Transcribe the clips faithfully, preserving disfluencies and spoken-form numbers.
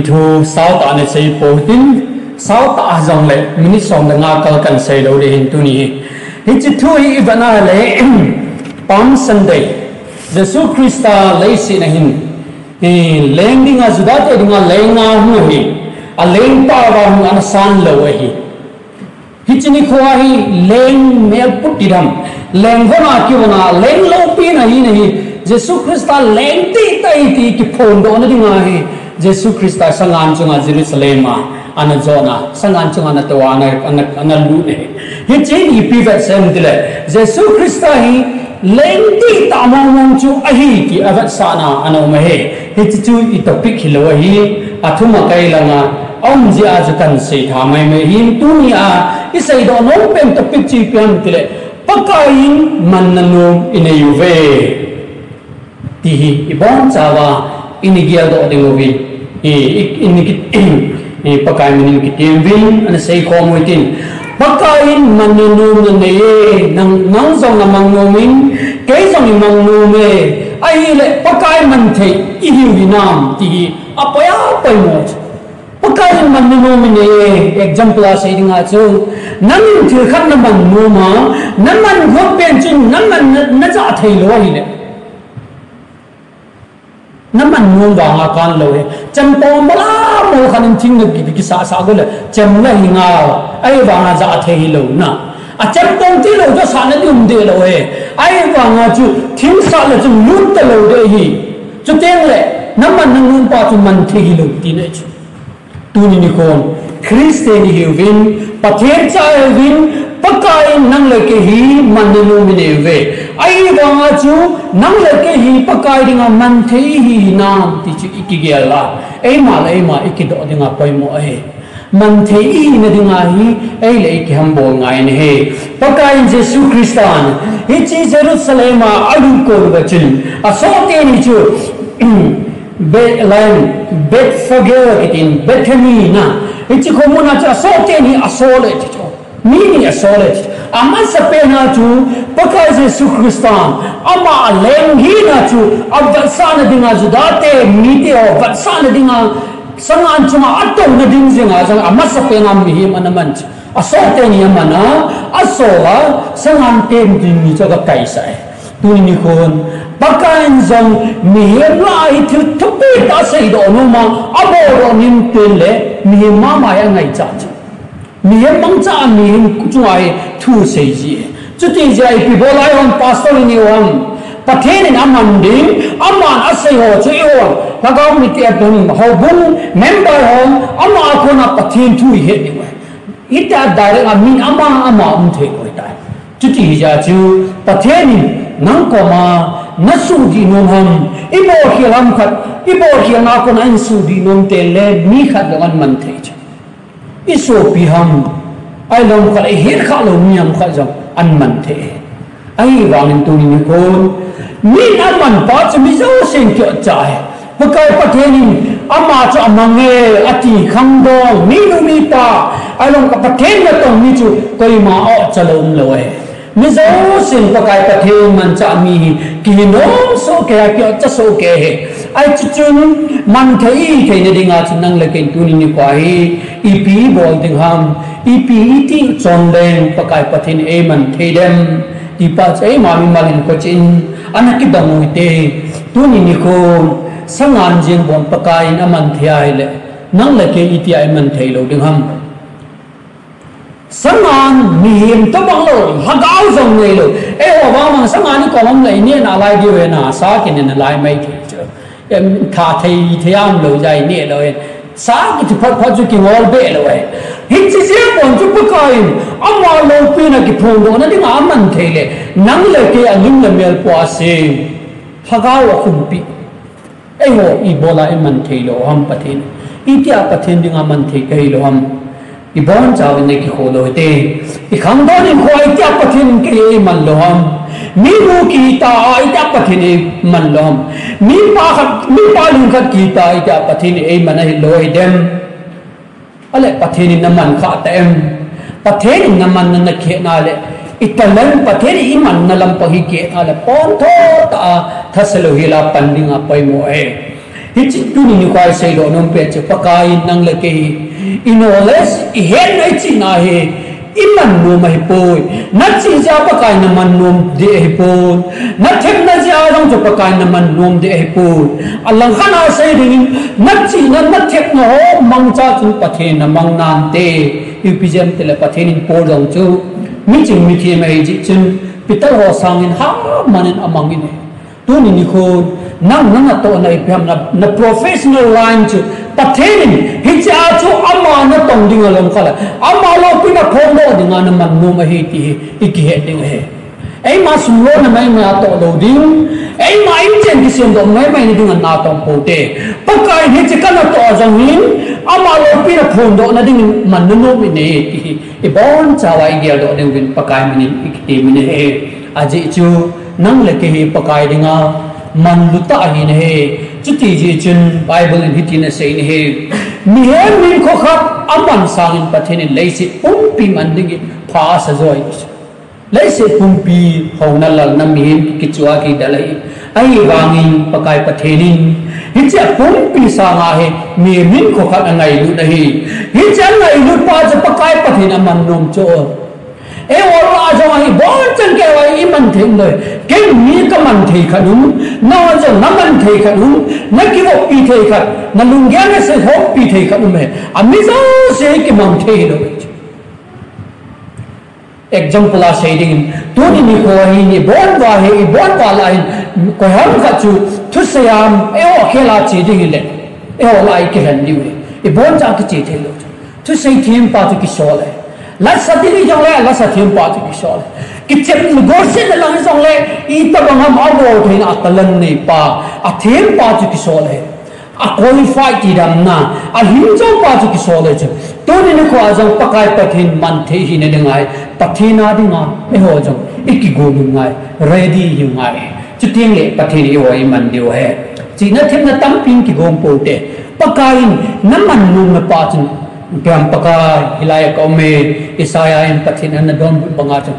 Thu sautah in sei pou hitin, sautah jong le minute som le nga kal kan sei lou ding ahin tuni hi. Hiche thu hi i vet na le Palm Sunday, Jesu Christa leiset a hin, hi leng dinga, Juda te dinga leng a hung ahi, a lengpa uva hung ana san lou ahi. Hiche nikho hi leng mel put ti dam, leng von a kivon a, leng loupina ahi nahi, Jesu Christa leng tei tai ti kiphondohna dinga hi, Jesu Christa sangan chunga Jerusalem a ana jona, sangan chunga ana tou a, ana, ana, ana lut ahi. Hiche hi ipi vetsah em tile, Jesu Christa hi leng tei tah mong mong chu ahi ti avetsahna ana um ahi. Hiche chu i topic hilou ahi, athum a kai langa aum jeh a chu kan sei tha mai mai hin, tuni a i seidoh nom pen topic chu ipi ham tile, Pakai in manna nom i nei uve. Ti hi i bonchauva i ni geldoh ding uvin, i, i, i ni ki, i Pakai minin kitem uvin, ana sei khom u hitin. Pakai in manna nom na nei e, nang, nang jong na mang nom in, kei jong i mang nom e, ahile Pakai man thei i hiu hinam, ti hi apoi apoi mo chu. Pakai in manna nom i nei e, example a sei dinga chu, nangin thil khat na man nom a, na man got pen chun na man na, na jah thei lou ahile. Na man nom vanga kan lou hi. Chempong mala mol khat in thing na ki, ki, kisah sah go le, chem la hi ngal. Ahivanga jah thei hilou na. A chempong ti lou chu sah na ding um deh lou hi. Ahivanga chu thing sah le chu lut ta lou ding ahi. Chuteng le, na man na nom pa chu man thei hilou tina chu. Tuni nikhon, Christian i hiuvin, Pathen cha i hiuvin, Pakai in nang le kei hi manna nom i nei uve. Ahivanga chu, nang le kei hi Pakai dinga man thei i hi hinam ti chu i kigel a. Eima le eima i kidoh dinga poimo ahi. Man thei i hina dinga hi, ei le ei kihambol ngai ahi. Pakai in Jesu Christan, hiche Jerusalem a alut kol uva chun, asoh teni chu, Be-, lai, Bethphage kitin, Bethany na. Hiche khomun a chu asoh teni asol e ti chu. Mi ni asol e ti chu. Amasapen a chu, Pakai Jesu Christan, ama leng hina chu, avetsahna dinga Juda te, mite ho, vetsahna dinga, sangan chunga atouna ding jinga, jong amasapen a mihem ana man chu. Asoh teni aman a, asol a, sangan tem ding ni chu aga kaisah e. Tuni nikhon, Pakai in jong mihem lah a hi thil thupi tah aseidoh nom a, aboldoh nom pen le, mihem mama hi angaichat chu. Mihem mangcha a mihem chunga hi thu asei ji e. Chuti jeh a ipi bol a eihon pastor i hiu ham. Pathen in aman ding, aman asei ho chu eihon. Lhagao mite a pen, houbung member hon, ama a kona Pathen thu i het diu ahi. Hitia direct a min ama, ama um thei lou ahitai. Chuti hijeh a chu Pathen in nang koma na suhdih nom ham, i bolkhel ham khat, i bolkhel na kona in suhdih nom teng le mi khat jong an man thei chu. I sopi ham, ahilou khat, i het kha lou mi ham khat jong an man thei. Ahivangin tuni nikhon, min aman pa chu mi jousen kicha e. Pakai Pathen in ama chu amang e, ati khangdong, minu mipa, ahilou khat Pathen natong mi chu koima ocha lou umlou e. Mi jousen Pakai Pathen manchah mi hi kihinom soh kei a, kiocha soh kei e. Ahi chu chun man thei i theina dinga chu nang le kei in tuni nikho hi ipi i bol ding ham, ipi i ti chon leng Pakai Pathen in eiman thei dem. Tipa chu eima mimal in koichen ana kidong u hite. Tuni nikhon sangan jeng bon Pakai in aman thei ahile, nang le kei itia iman thei lou ding ham. Sangan mihem tobang lou, lhagao jong neilou. Eiho vang vang sangan i kom ham le i neh nalai diu ahi na, sa kineh nalai mai thei chu. Em, tha thei thei a umlou jeh a i neh lou ahi. Sa kiti phot phot chu kingol be lou ahi. Hiche jeh a bon chu Pakai in, ama loupina kiphongdohna dinga aman thei le, nang le kei a lim le mel pua seh, lhagao a khumpi. Eiho ibola i man thei lou ham Pathen. Itia Pathen dinga man thei kahi lou ham. I bonchauvin i kikholou hite. I khangdong in kho a itia Pathen in kei eiman lou ham. Minu kihita a itia Pathen in eiman lou ham. Mipa khat, mipa lungkhat kihita a itia Pathen in eiman ahilou hidem. Ahile Pathen in naman khah ta em? Pathen in naman na nakhehna le, i talent Pathen in imanna lampang hi khehna le, pontho tah a thase louhel a pan dinga poimo ahi. Hiche tuni nikho a isei doh nom pet chu Pakai in nang le kei hi, i knowledge, i hetna, i chihna hi i man nom ahipoi. Na chih jeh a Pakai na man nom ding ahipoi. Na themna jeh a jong chu Pakai na man nom ding ahipoi. Alangkhat a sei dingin, na chihna, na themna ho mangcha chun Pathen na mang nante. Ipi jeh ham itile Pathen in Paul jong chu miching mithem ahi jeh chun Peter ho sangin haman in amang in ahi. Tuni nikho, nang, nang natohna ipi ham, na, na professional line chu Pathen in hiche a chu ama natong ding alom khala, ama loupina phongdoh dinga na man nom ahi ti hi i kihet ding ahi. Eima sum lona maimai a toh lou ding, eima inchen kisemdoh maimai na dinga natong poute. Pakai in hiche ka natoh a jong hin, ama loupina phongdohna dingin man na nom in ahi ti hi i bonchauva i geldoh ding uvin Pakai minin i kitem in ahi. Ajeh chu, nang le kei hi Pakai dinga manlu tah ahi nahi. Chuti jeh chun Bible in hitin asei nahi. Mihem hinkho khat aman sangin Pathen in leiset pumpi man dingin pha asa joi. Leiset pumpi houna lalna mihem kichua kidal ahi. Ahivangin Pakai Pathen in hiche pumpi sanga hi mihem hinkho khat angailut ahi. Hiche angailut pa chu Pakai Pathen aman nom chu. Eiho lah a jong ahi, bonchan keiho i man thei um lou. Kei mi ka man thei khat um, nang jong na man thei khat um, na kivoppi thei khat, na lunggel na seikhompi thei khat um e. Ami jouse kimang thei lou. Example a sei dingin, tuni nikho hi, i bon uva hi, i bon uva lah hin, koiham khat chu thusei a, eiho khel a che ding hile, eiho lah a i kilhen diu hi, i boncha kiche thei lou. Thusei thempa chu kisol e. Lasah ding hijongle, lasah thempa chu kisol e. Kichep gospel lang hijongle, itobang ham abol theina a talent neipa, athempa chu kisol e. A qualify ti dam na, ahin jong pa chu kisol e chu. Tuni nikho a jong Pakai Pathen man thei hina dinga, Pathen a dinga, eiho jong i kigon u ngai, ready hi u ngai. Chuteng le Pathen in eiho i man diu ahi. Chihna themna tampi in kigon poute. Pakai in na man nomna pa chun, ipi ham Pakai, hilai a ka um e, Isaiah in Pathen ana donbut banga chu.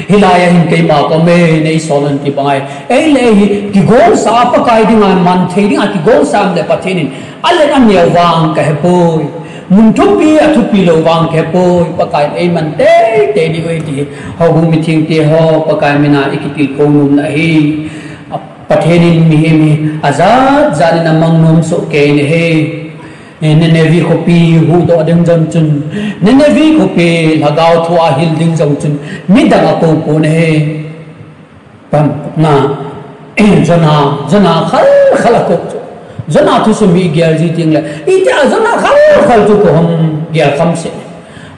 Hilai a hin keima ka um e, nei sol un ti bang ahi. Ei le ei hi, kigonsa a Pakai dinga, man thei dinga, kigonsa um le Pathen in alen aneo vang ka hepoi. Mun thupi, athupi lou vang ka hepoi. Pakai in ei man teitei diu ahi ti hi. Houbung mithengte ho, Pakai mina i kitilkhou nomna ahi. Pathen in mihem hi ajat jat in amang nom soh kei in ahi. Eh, Nineveh khopi huhdoh ding jong chun, Nineveh khopi lhagao thua hil ding jong chun, midang akou pon ahi. Pam, na, Jonah, Jonah khal khal akou chu. Jonah thusim hi gel ji teng le, itia Jonah khal khal chu kou ham gel kham se.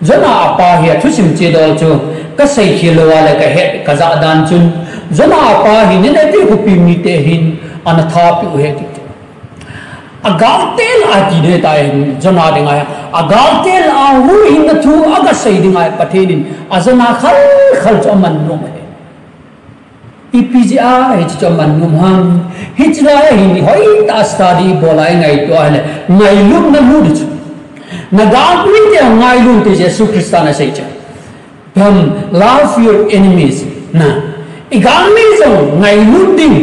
Jonah apa hi athusim chidol chu, ka seikhel lou a le ka het, ka jah dan chun, Jonah apa hi Nineveh khopi mite hin ana thapiu ahi ti chu. Agaltel a ti ding tai, Jonah dinga, agaltel a huhhingna thu aga sei dinga Pathen in a Jonah khal khal chu aman nom ahi. Ipi jeh a hichu aman nom ham? Hiche lai a hin hoitah a study bol a i ngaito a hile, ngailutna lut chu. Na galmite ngailut te Jesu Christa in asei chu. Pam, love your enemies. Na, i galmi jong ngailut ding.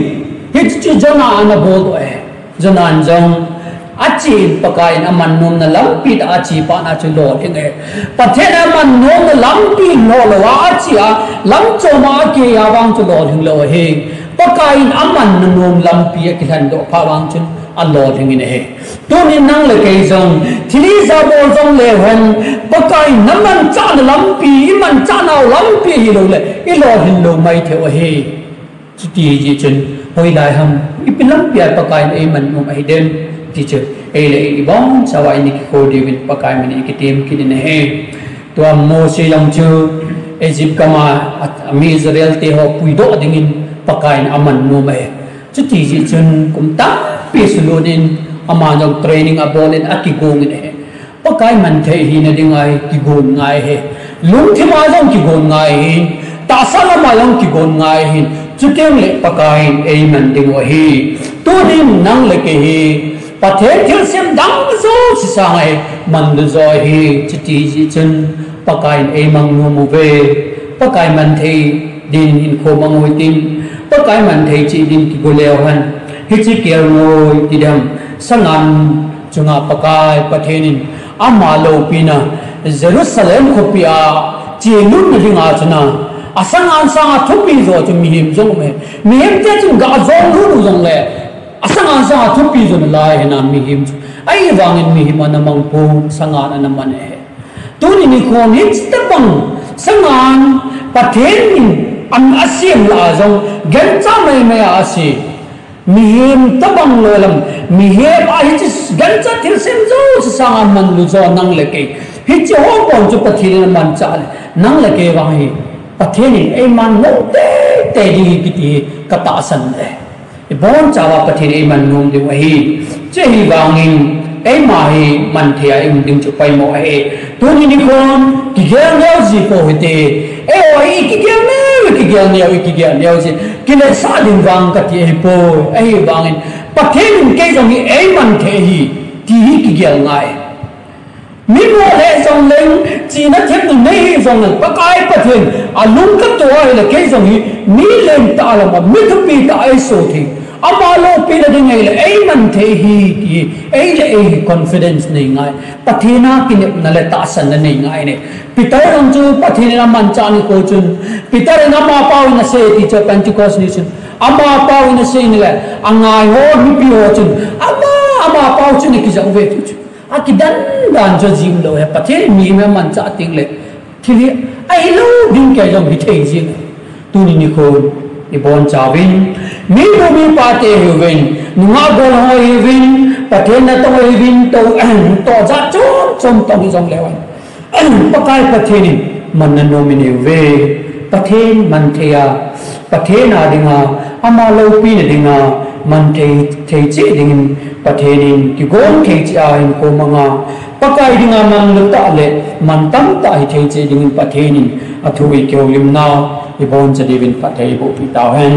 Hichu Jonah in ana bol doh e. Jonah in jong ache in Pakai in aman nomna lampi tah a ache phat na chu lolhing e. Pathen in aman nomna lampi lolou a ache a, lamchom a akei a vang chu lolhing lou ahi. Pakai in aman nom lampi akilhen doh phat vang chun alolhing in ahi. Tunin nang le kei jong, thil ijat bol jong leu hen, Pakai in na manchahna lampi, i manchahnau lampi hilou le, i lolhin lou maithei u ahi. Chuti jeh chun, hoilai ham, ipi lampi a Pakai in ei man nom ahi dem, ti chu, ei le ei i bonchauva i kikou diuvin Pakai min in i kitem kit in ahi. Tua Mose jong chu, Egypt gam a, a, mi Israel te ho puidoh dingin Pakai in aman nom ahi. Chuti jeh chun kum tampi sulutin ama jong training abol in akigong in ahi. Pakai man thei hina dinga hi kigon ngai ahi. Lungthim a jong kigon ngai ahi. Tahsa lam a jong kigon ngai ahi. Chuteng le Pakai in ei man ding u ahi. Tunin nang le kei hi Pathen thilsem dang jouse sanga hi manlu jo ahi. Chuti jeh chun Pakai in ei mang nom uve. Pakai man thei din hinkho mang u hitin, Pakai man thei cheh din kigo leu hen. Hiche kelngoi ti ding ham, sangan chunga Pakai Pathen in ama loupina Jerusalem khopi a chelutna dinga chuna, asangan sanga thupi jo chu mihem jong um e. Mihem te chun ga jong lut u jongle, asangan sanga thupi jo nalai hinam mihem chu. Ahivangin mihem ana mang pon, sangan ana man e. Tuni nikhon hiche tabang sangan Pathen in an asem lah a jong gancha maimai a ase. Mihem tabang lou lam, mihem a hiche gancha thilsem jouse sanga manlu jo nang le kei. Hiche ho bon chu Pathen in amanchah le, nang le kei vang hi Pathen in eiman nom teitei ding ahi kiti hi katahsan e. Ibonchauva Pathen in eiman nom diu ahi. Hiche hi vangin eima hi manthei a i um ding chu poimo ahi. Tuni nikhon kigel neo ji pou hite. Eiho hi kigel neo, kigel neo, kigel neo ji. Kiletsah ding vang kati ahipoi. Ahivangin Pathen in kei jong hi eiman thei ahi, ti hi kigel ngai. Mi mo le jongleng, china themna nei hi jongleng, Pakai Pathen alung katoh ahile kei jong hi mi lentah lama mi thupi tah a eiso thei. Ama loupina ding ahile eiman thei ahi ti hi ei le ei hi confidence nei ngai. Pathen a kinepna le tahsanna nei ngai ne. Peter jong chu Pathen in amanchah nikho chun, Peter in amapau in asei ti chu Pentecost ni chun, amapau in asei nile, angai ho mipi ho chun ama, amapau chun akijah uve ti chu. Akidan dan chu ajih lou ahi, Pathen in mihem amanchah tengle thil hi ahilou ding kei jong hithei jing. Tuni nikhon ibonchauvin, minu mipa te hiuvin, nungah golhang hiuvin, Pathen natong hiuvin, tou, toh jat chom chom tong hijongleu hen, Pakai Pathen in man nanom in eiuve. Pathen manthei a, Pathen a dinga, ama loupina dinga manthei, thei cheh dingin Pathen in kigong thei cheh a hinkho manga, Pakai dinga manlu tah le mantam tah hithei cheh dingin Pathen in athu eikihoulimna iboncha diuvin phatthei eibohpeh tauhen.